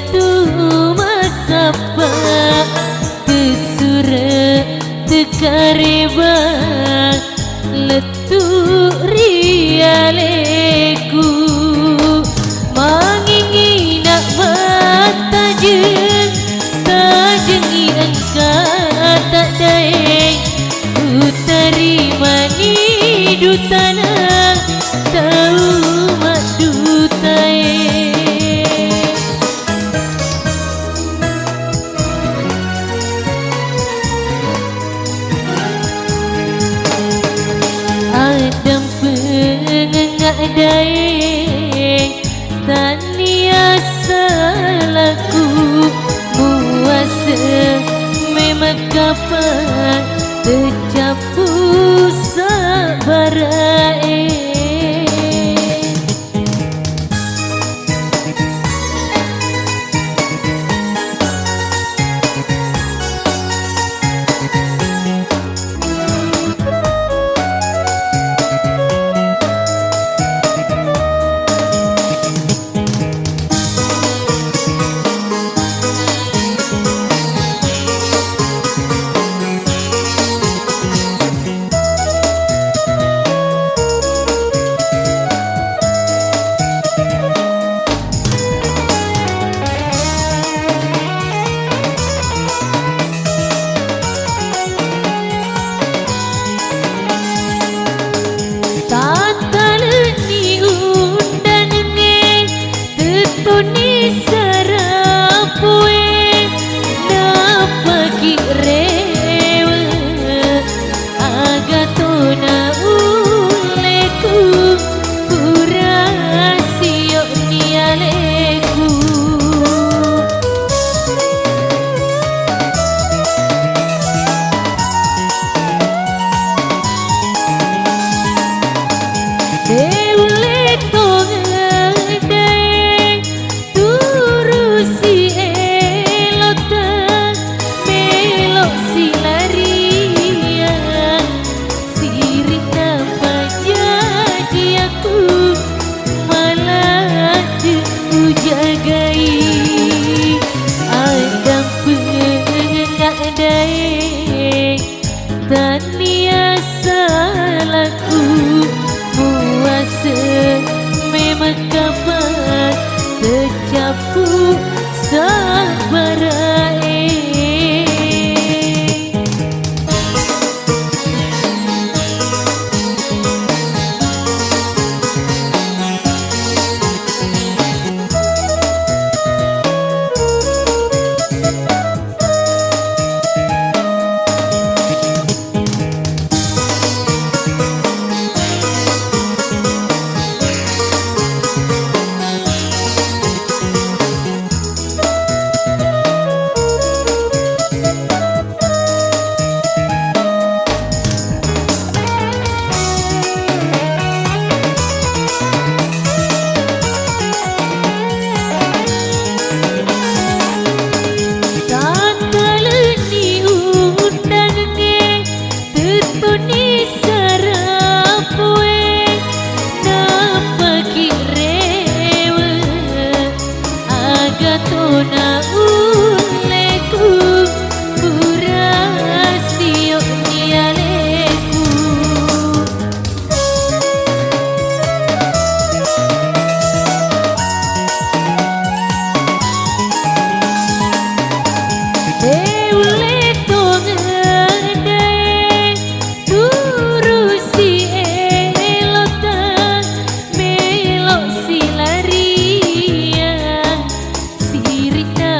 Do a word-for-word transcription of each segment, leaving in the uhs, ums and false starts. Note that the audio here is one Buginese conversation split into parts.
Tu massappa, tu sure, tu kareba, lettu ri aleku. Mangingi na mattajeng, tajengi engka taddaeng, utarimani dutana tau maddutae. Addampengeng addae, tania salaku, muase memeng kapang, tecappu sabbarae. Tattaleni undangengnge, tettonni sarapoe, nappaki rewe. Aga tona ulleku, pura siokni aleku. De ulle tongeng de Turusi elotta, melo silariang, sirita pajajiakku, maladde ujagai. Addampengeng addae, tania salaku, muase memeng kapang, tecappu sabbarae. Tattaleni undangengnge, tettonni sarapoe, nappaki rewe. Aga tona ulleku, pura siokni aleku. De ulle tongeng de, turusi elotta, melo silariang, sirita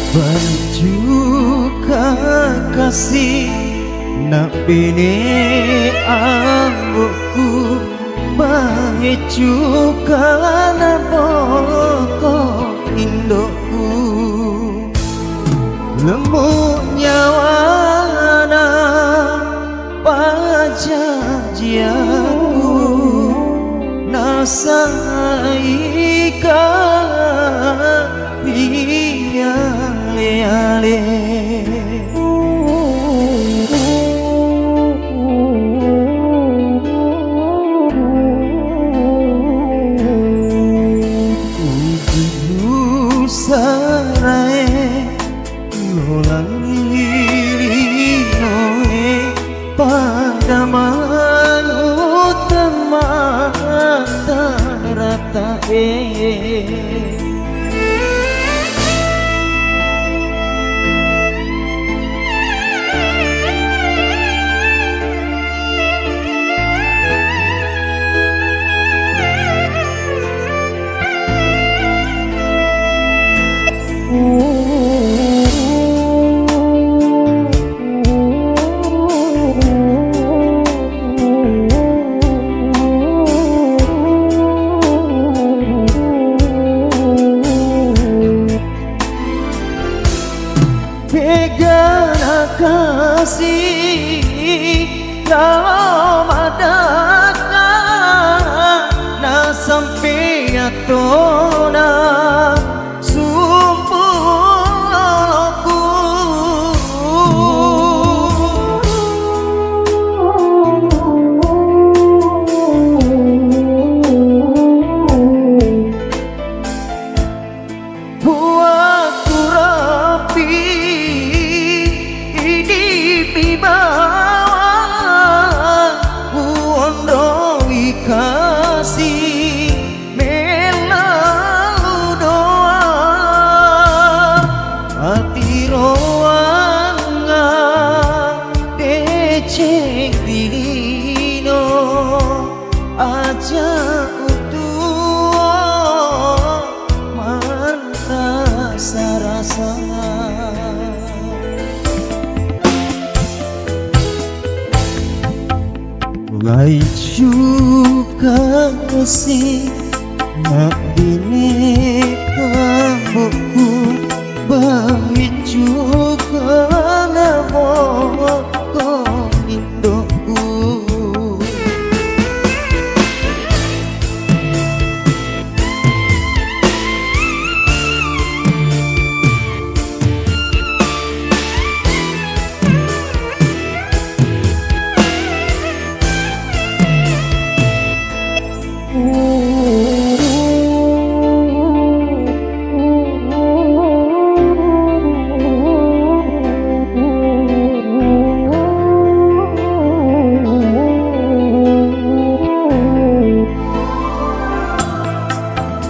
Baju kakasi nabbene ambo'ku, bae cuka naboko indo'ku. Lembu nyawana pajajiakku, nasaika ri ale-ale. Uju sarae lolang ri linoe, pada manutang mata ratae. Tegana kasi lao madaka, nasampe atona sumpu loloku. Puakku rapi, idipi bawang, uonroi kasi mellau doang. Ati roanga deceng ri lino, aja utuo manrasa-rasa. Baicu kasi nabbine ambo'ku, baicu kana boko indo'ku.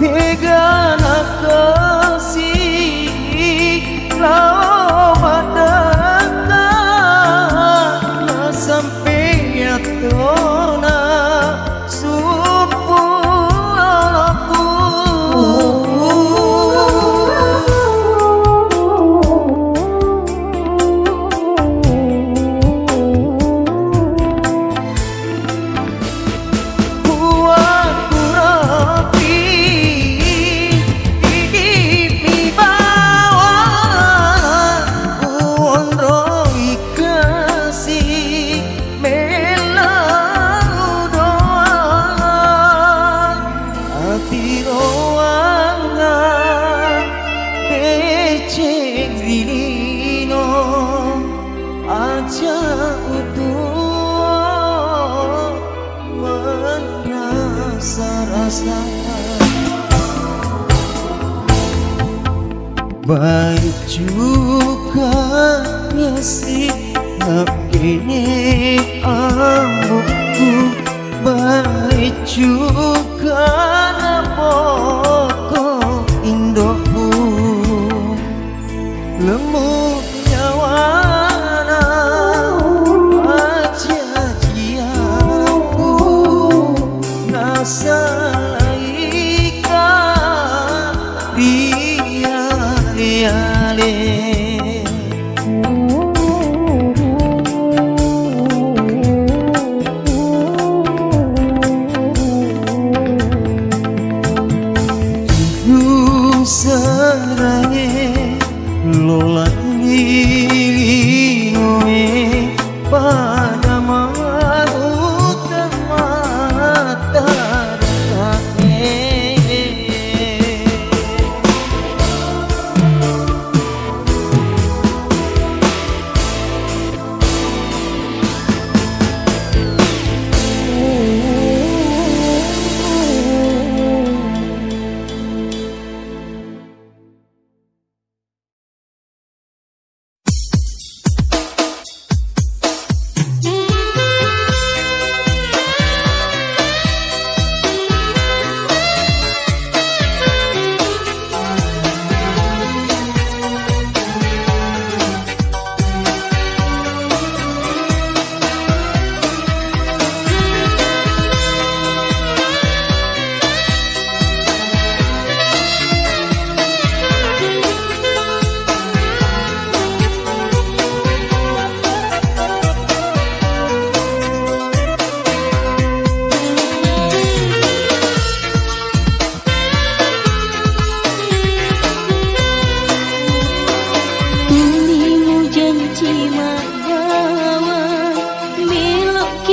Tegana kasi lao madaka, nasampe atona sumpu loloku. Puakku rapi, idipi bawang, uonroi kasi mellau doang. Ati roanga deceng ri lino, aja utuo manrasa-rasa. Baicuka kasi nabbene ambo'ku, baicuka naboko indo'ku. Lemmu nyawana aja-aja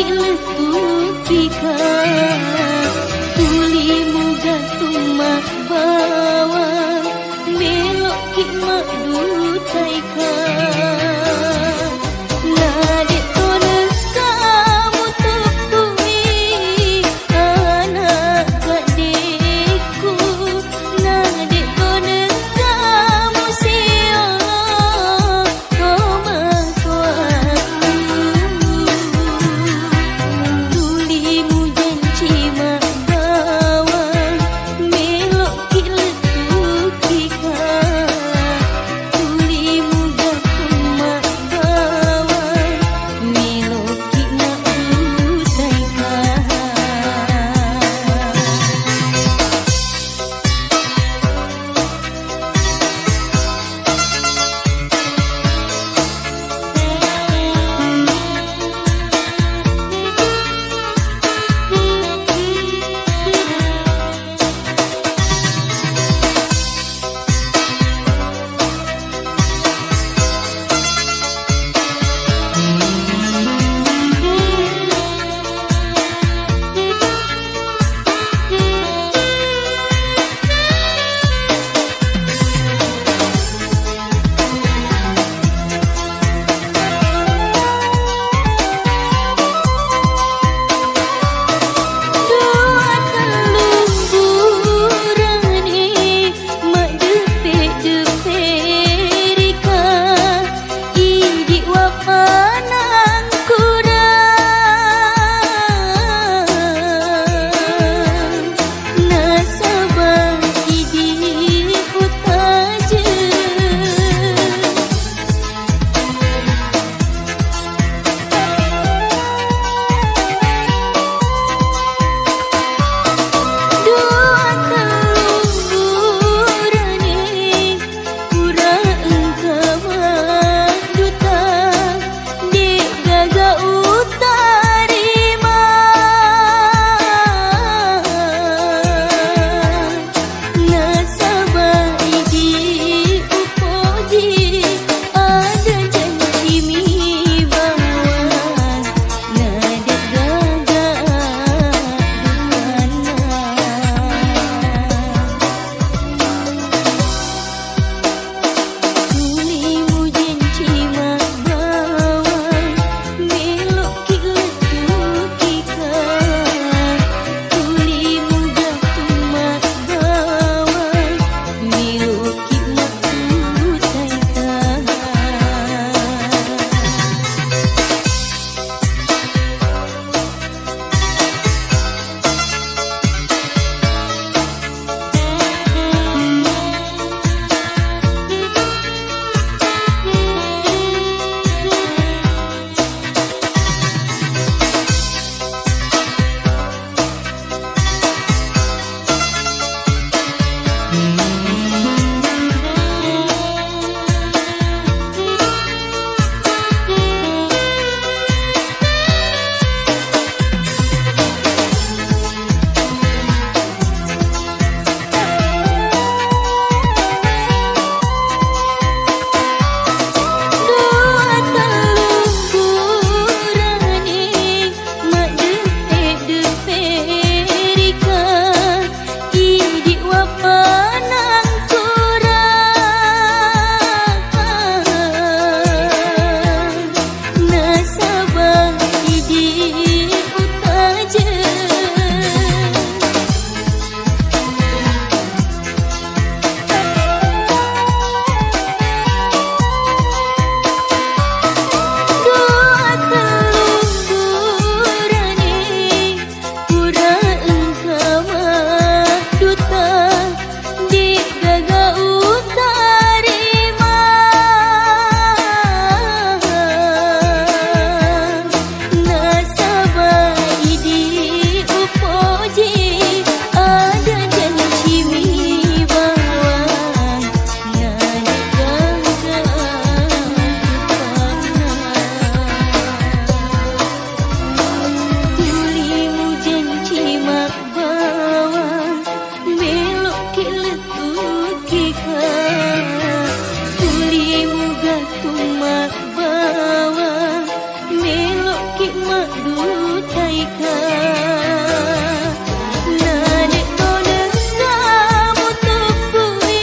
Lettu'pika, tuli muga tumma bawang, melo'ki maddutaika. Nade'to nengka mutukkui ana' kaddeku, nade'to nengka musio tomatoaku. Tuli mujanci Utaika, nadekko nessa mutuppui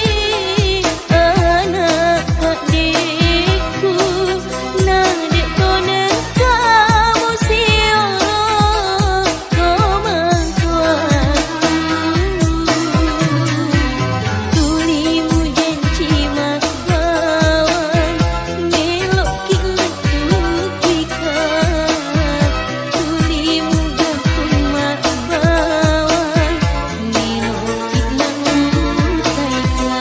ana' addekku, nadekko nessa musioro ko mangkoaku. Tuli mujanci ma- bawang, melo'ki lettukika. Tuli mugampung mabbawang, melo'ki nautaika.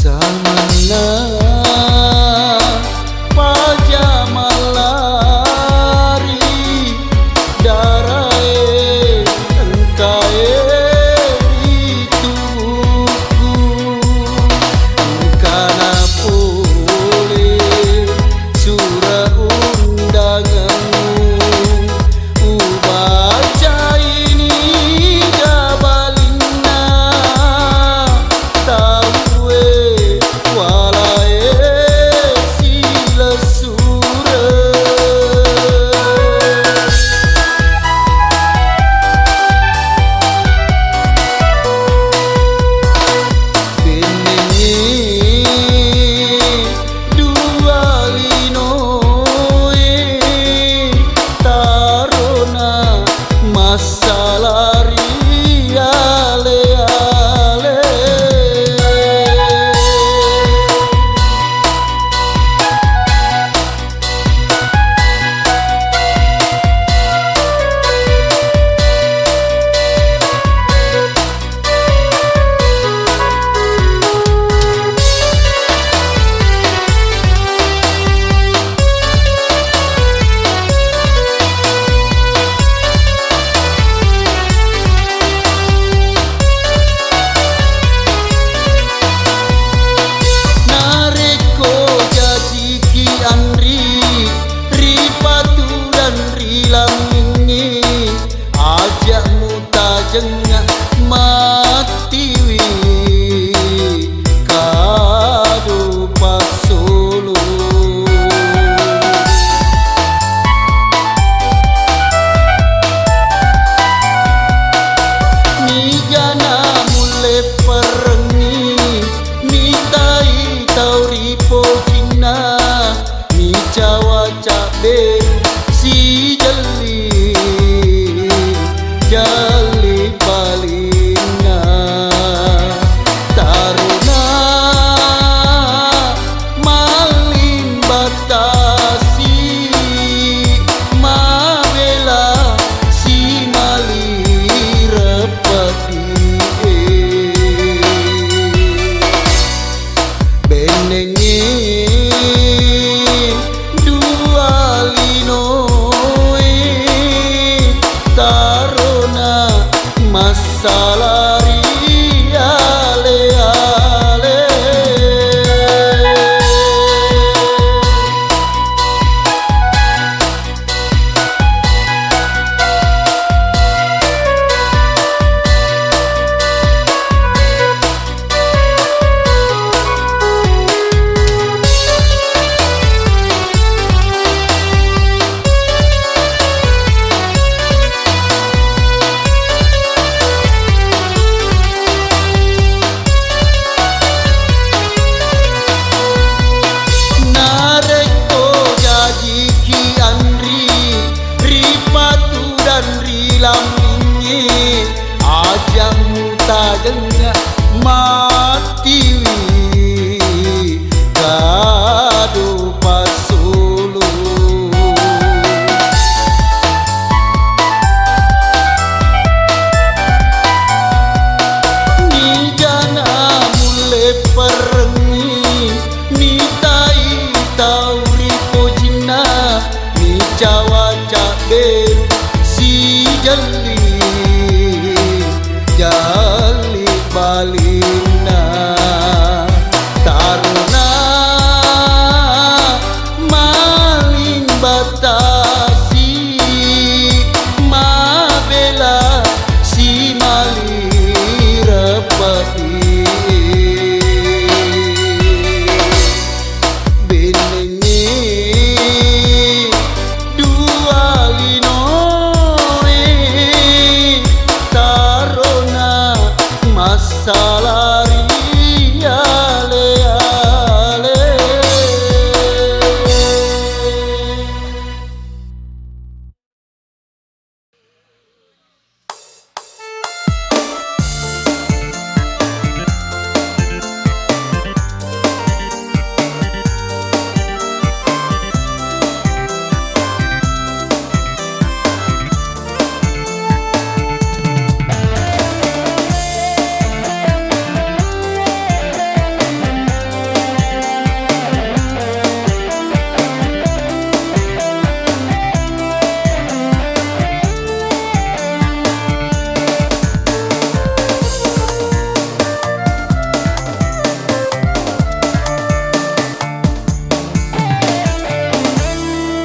Samanna paja mallari, darae engkae ri tubuhku. Engkana pole sura undanganmu, ubacai niga balinna tauwe walae silessureng. Bennengngi dua linoe tarona massala ri ale-ale. Narekko jajiki anri ri paturang ri lamingngi, aja' mutajengnga mattiwi kado passolo. Nigana mulle perrengngi, mitai tau ri pojinna, micawa cabbe sijelli, jelli balinna. Tarona mallimba tasi, mabela simalirep pedie. Bennengngi dua linoe tarona massala ri ale-ale. Jalli, jalli balinna taruna maling batasi mabela si mali repe'i. Benengngi dua linoe tarona massala ri ale-ale.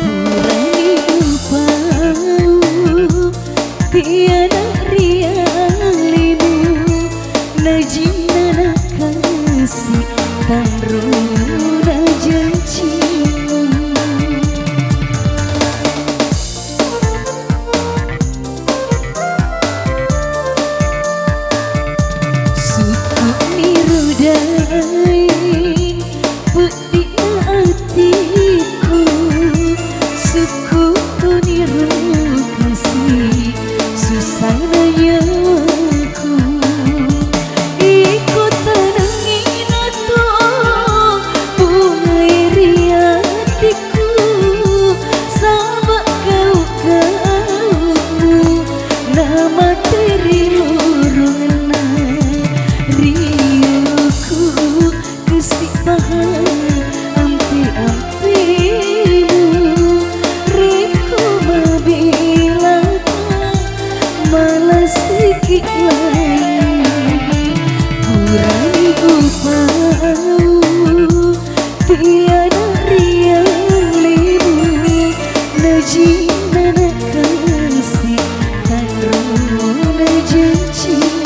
Purani upau tiada rialimu, najinna nakasi tanruna janjimu. Sukku'ni rudai peddi'na atiku, sukku'ni rukasi susana nyawaku. Iko tanangi nato bungai ri atiku, saba' kau-kaumu namateri lurunna riuku. Kasi pahang ampe-ampemu, rekko mabelata malasiki lai. Purani upau tiada rialimu, najinna nakasi tanruna janjimu.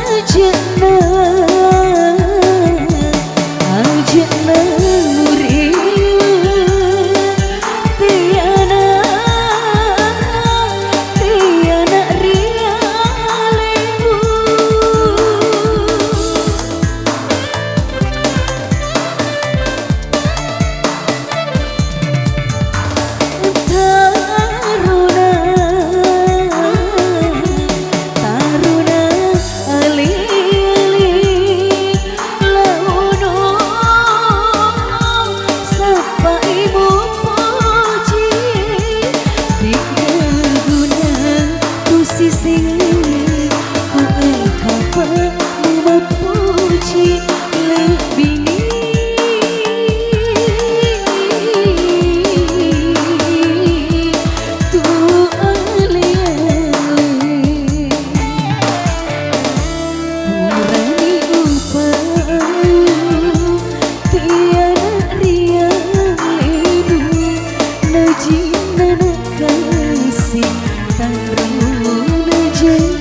Aja'na, aja'na murewa, tiana, tiana rialemu. Taruna, taruna, ali-ali, launo, sappai mupoji, digaguna, kusising, kuengkapa, mupoji, lebbini. Tu ale-ale. Purani upau, tiada rialemu, najinna nakasi, tanruna janjimu.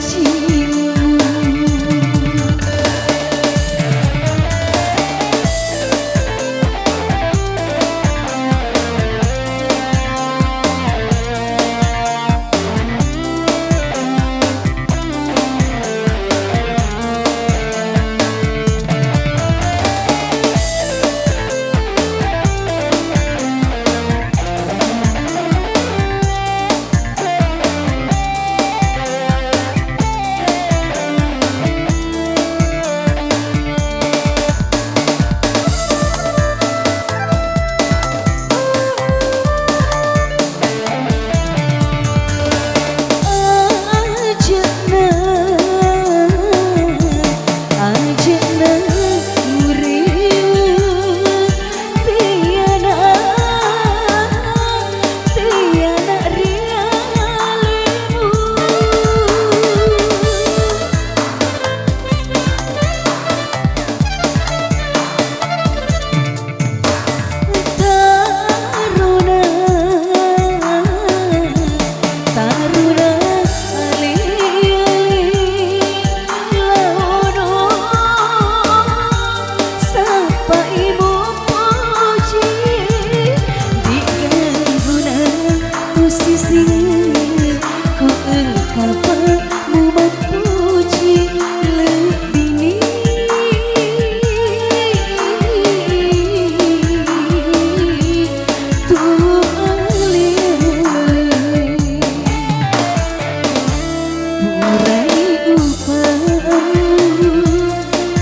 Rai upammu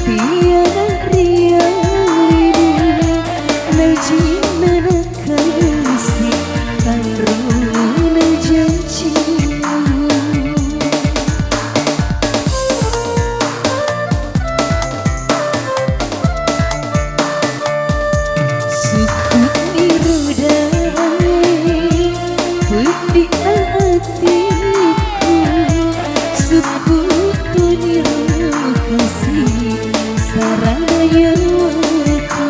tiada rialimu, najinnana kasi tanruna janjimu. Sukku'ni rodae, peddi atiku, sukku'toni ro kasi, sarana nyawaku.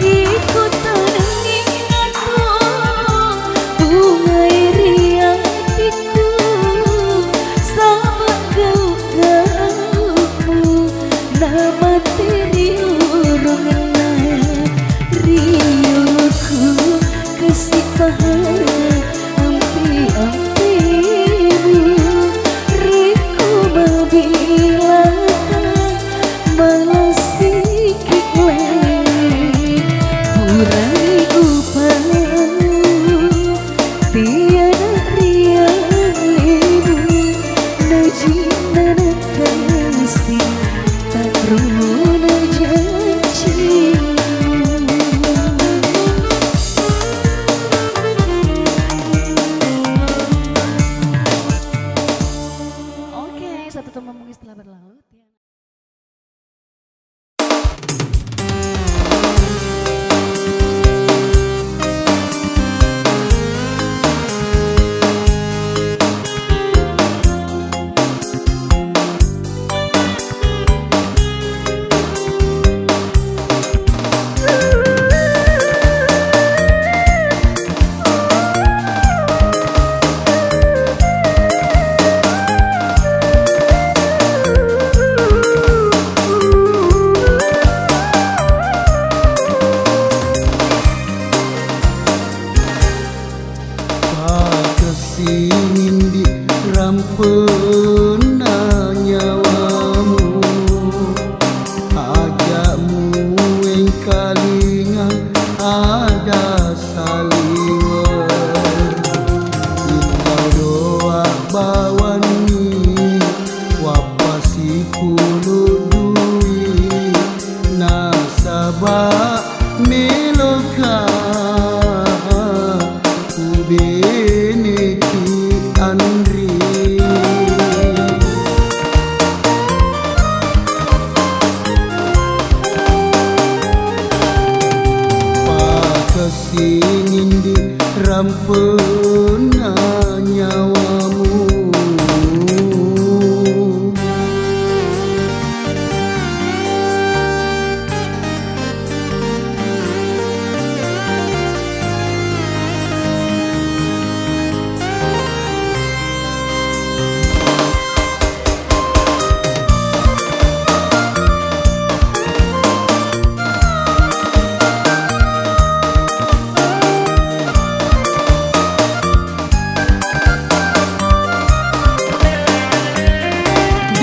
Iko tanengngi atu, bungai ri atiku, saba gau-gaumu namate ri urungenna rioku, kasi pahara ampe-ampemu, rekko mabilaka malasiki laingnge, purai upammu. Tiada rialimu, najinnana kasi, tanruna janjimu. Oke, satu teman mungkin setelah berlalu. Pakessingindi rampenna nyawamu, aja muwengkalinga ada saliweng. Illau doa bawanni wappasipulu dui, nasaba meloka ubeneki anri. Pakessingindi rampenna nyawamu.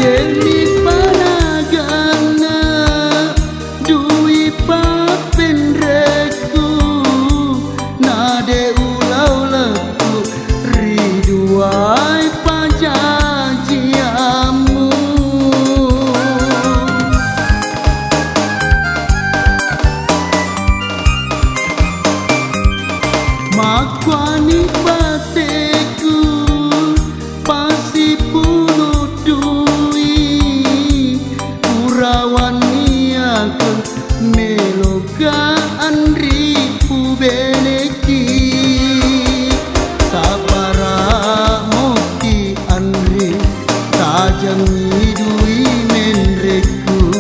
Demi panaganna dui pappenrekku, nade ula-uleku ri duai pajajiammu. Makkuani bateku pasipunu dui, purawanniakeng meloka anri pubeneki. Sapara moki anri, tajengngi dui menrekku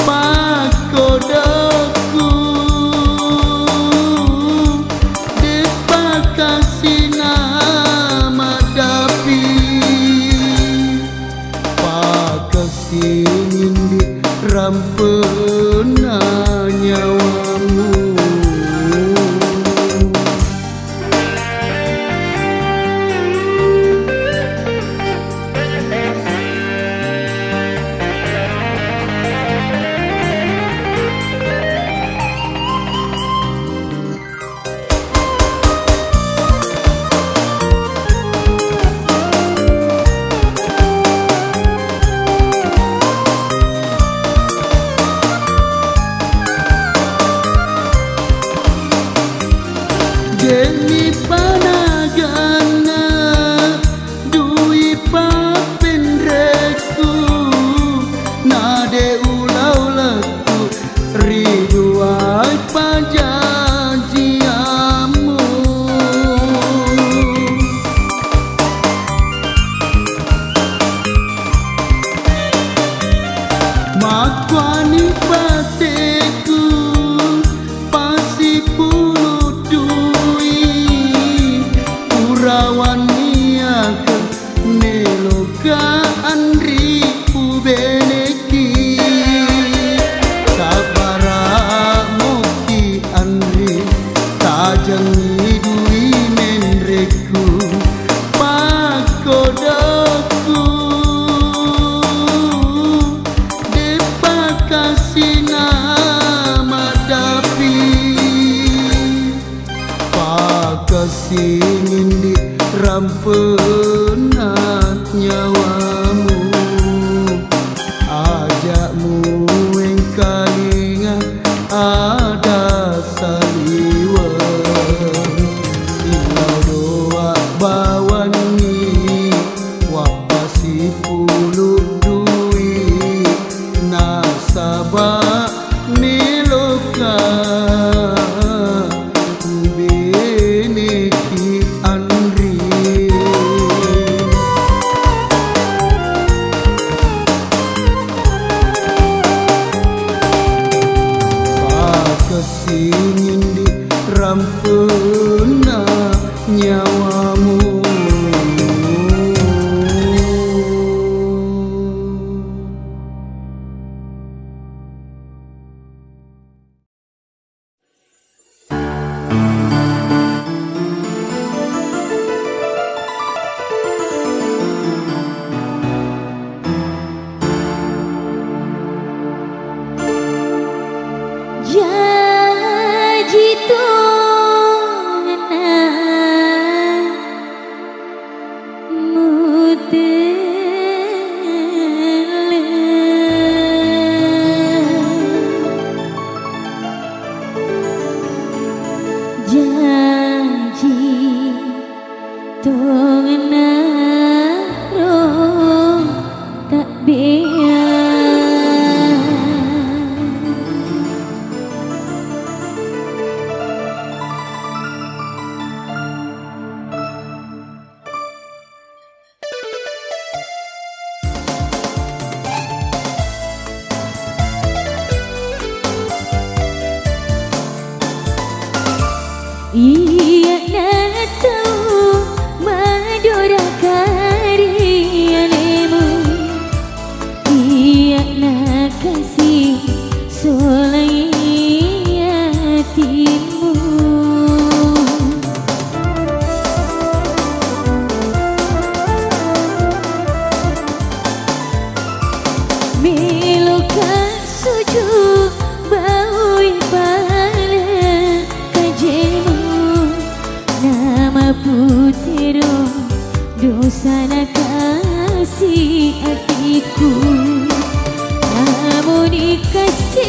pakkodokku. De'pa kasina maddapi, pakessingindi rampenna nyawamu. Ka anri ubeneki, sabbara muki anri, tajengi dui menrekku, pakkodokku, depa kasina madapi. Pakessingindi rampenna nyawamu, aja muengkalinga ada saliweng. Illau doa bawanni wabbasipulu dui, nasaba meloka ubeneki anri. Pakessingindi rampenna nyawamu. Jaji tongeng mutele. Jaji tongeng naro tabbea. Iyana tau madoraka ri alemu, iyana kasi solai atimmu. Meloka suju baui pale kajemu, namaputiro dosa nakasi atiku. Namuni kasi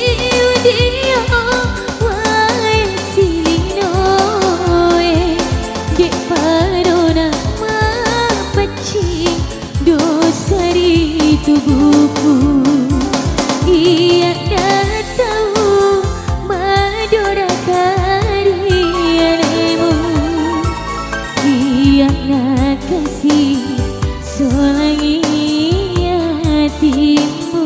udio wae silinoe, de paro namapaccing dosa ri tubuhku. Iya datau madoraka ri alemu, iya nakasi solangi atimmu.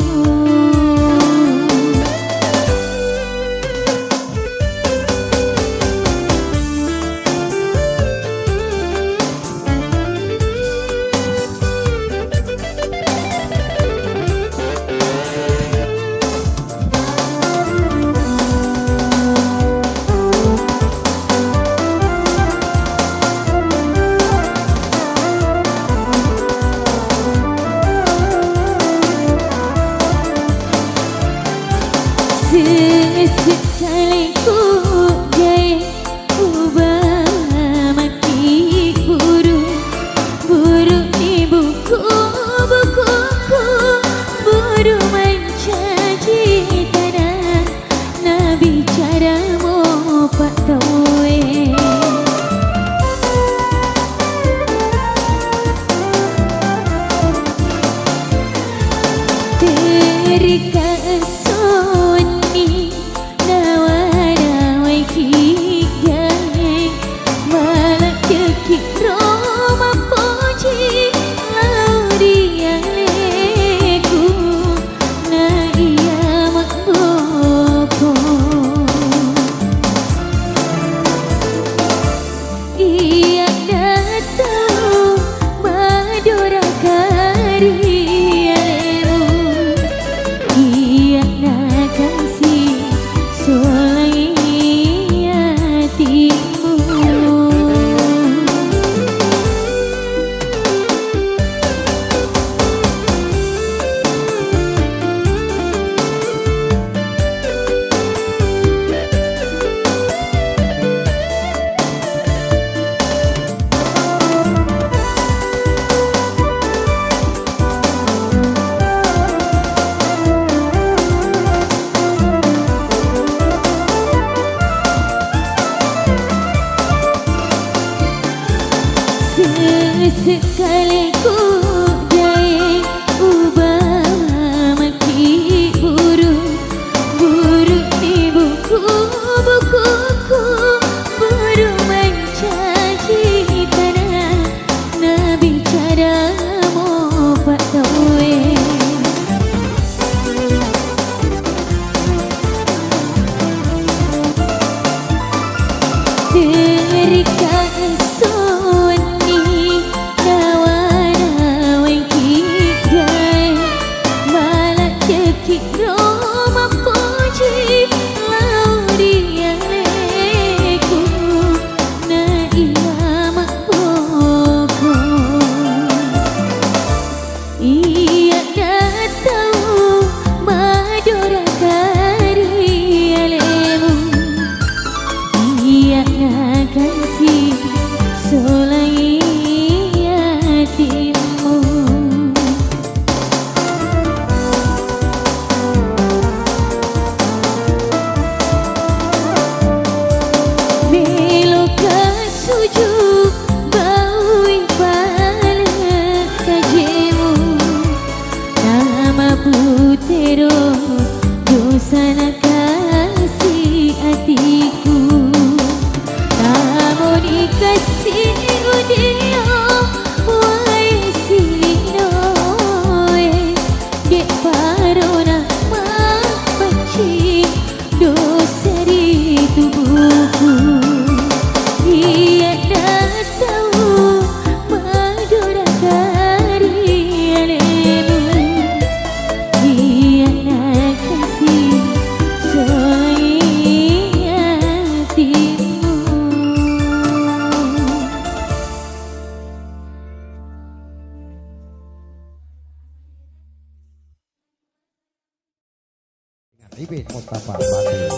Ibe Mustafa Bakri.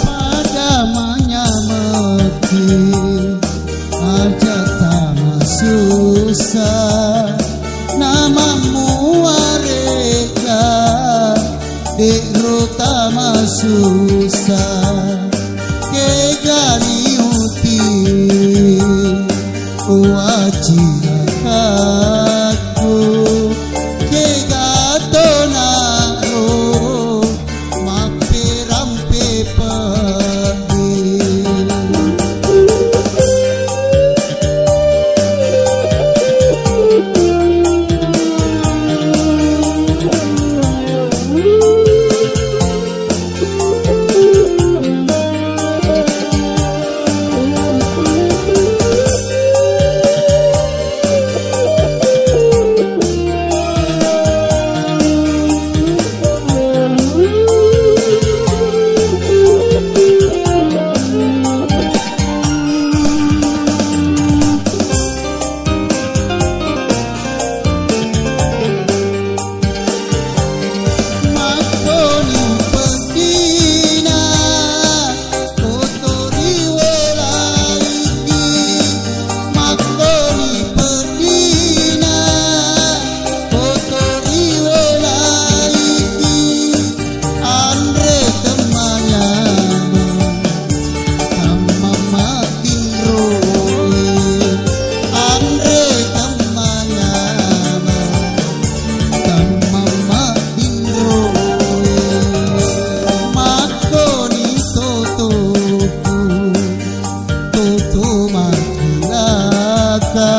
Pada manyamekki aja tamasussa, namammuarega de'ro tamasussa, kegani uti uacinakakku, kega tonaro mapperampe peddi. Makkoni peddina, kotori welaiki. Makkoni peddina, kotori welaiki. Anre temmanyameng, tammamma tinroe. Anre temmanyameng, tammamma tinroe. Makkoni totoku, toto makkilaka,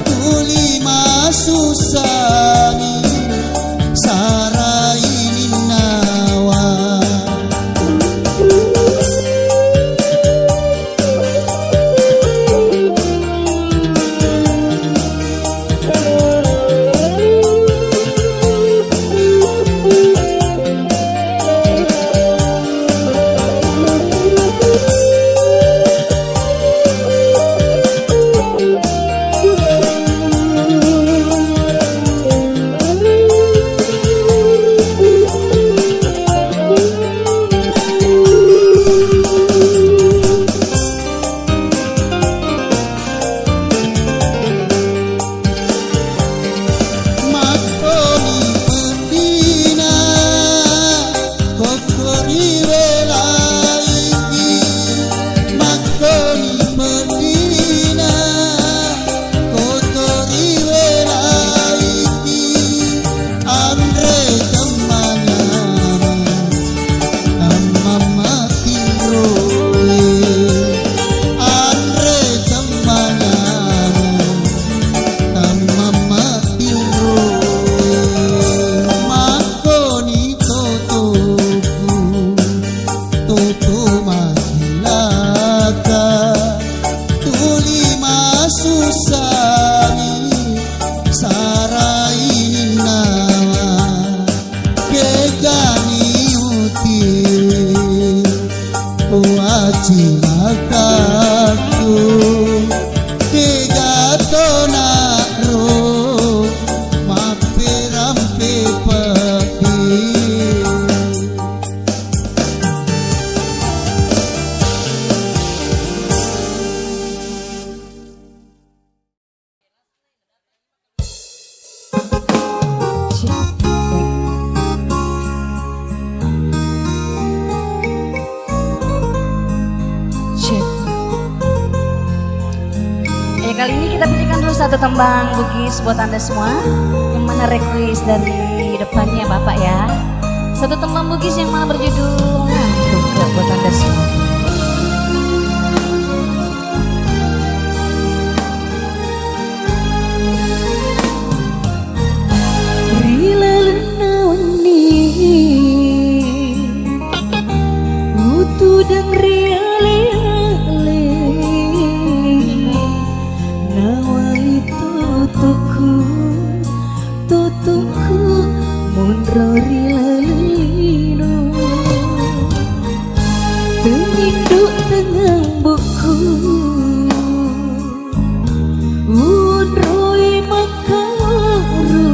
tuli masussani, sarai ninnawa. Makkoni peddina, kokkori welaiki. Makkoni peddina, kokkori welaiki. Anre temmanyameng, tammamma tinroe. Anre temmanyameng, tammamma tinroe. Makkoni totoku, toto makkilaka, tuli masussani, sarai ninnawa. Kegani uti uacinakakku, kega tonaro mapperampe peddi. Ya, kali ini kita pilihkan dulu satu tembang Bugis buat Anda semua yang mana request dari depannya Bapak ya. Satu tembang Bugis yang mana berjudul Ngantuk buat Anda semua. Unroi makkaru,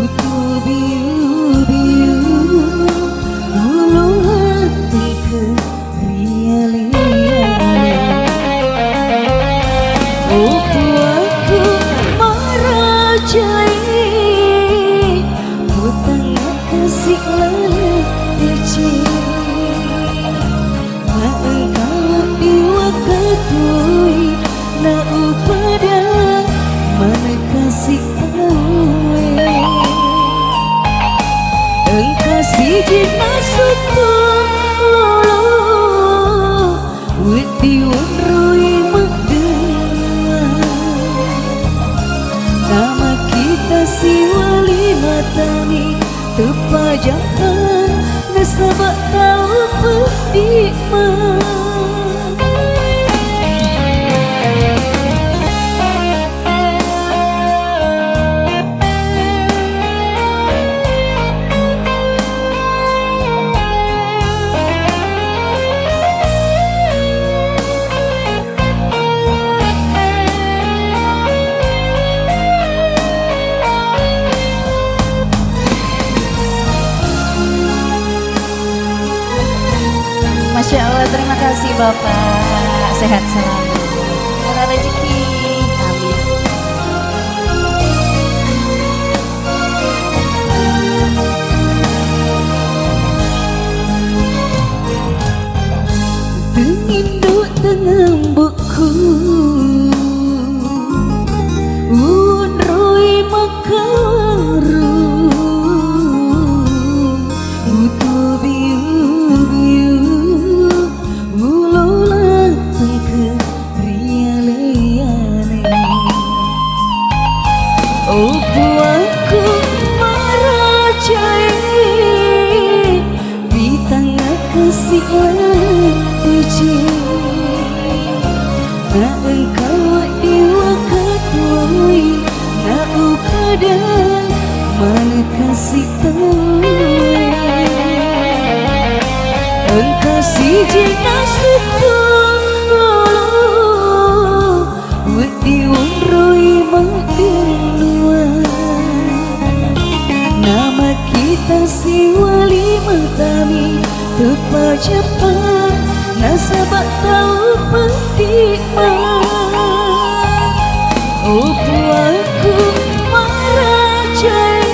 utubiu-biu, ulu latike riale-ale. O puangku marajae, putangnga kasi laleng deceng. Naengka wedding wakkatui, naupada maneng kasi tauwe. Engka sijinna suttung lolo, wedding wonroi maddua. Namakkita siwali matani, teppa jappa nasaba tau peddi ma. Masya Allah, terima kasih Bapak. Sehat selalu. Murah rezeki. Amin. Tengindo tengembukku, unroi makkaru, utubiu-biu, ulo latengke riale-ale. O puangku marajae, pitangnga kasi ladece. Naengka wedding wakkatui, naupada maneng kasi tauwe. Engka sijinna suttung lolo, wedding wonroi maddua. Namakkita siwali matami, teppa jappa nasaba tau peddi ma. O puangku marajae,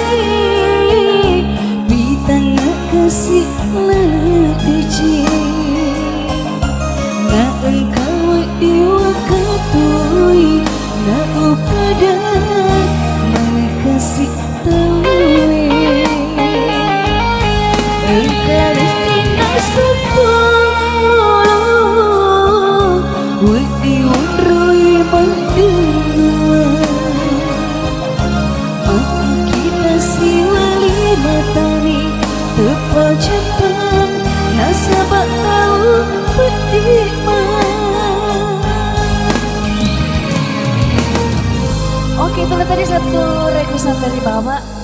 pitangnga kasi ladece. Naengka wedding wakkatui, naupada maneng kasi tauwe. Engka restinna suttung lolo, wedding wonroi maddua. Makkita siwali matani, teppa jappa nasaba tau peddi ma. Oke, itulah tadi satu requestan dari Bapak.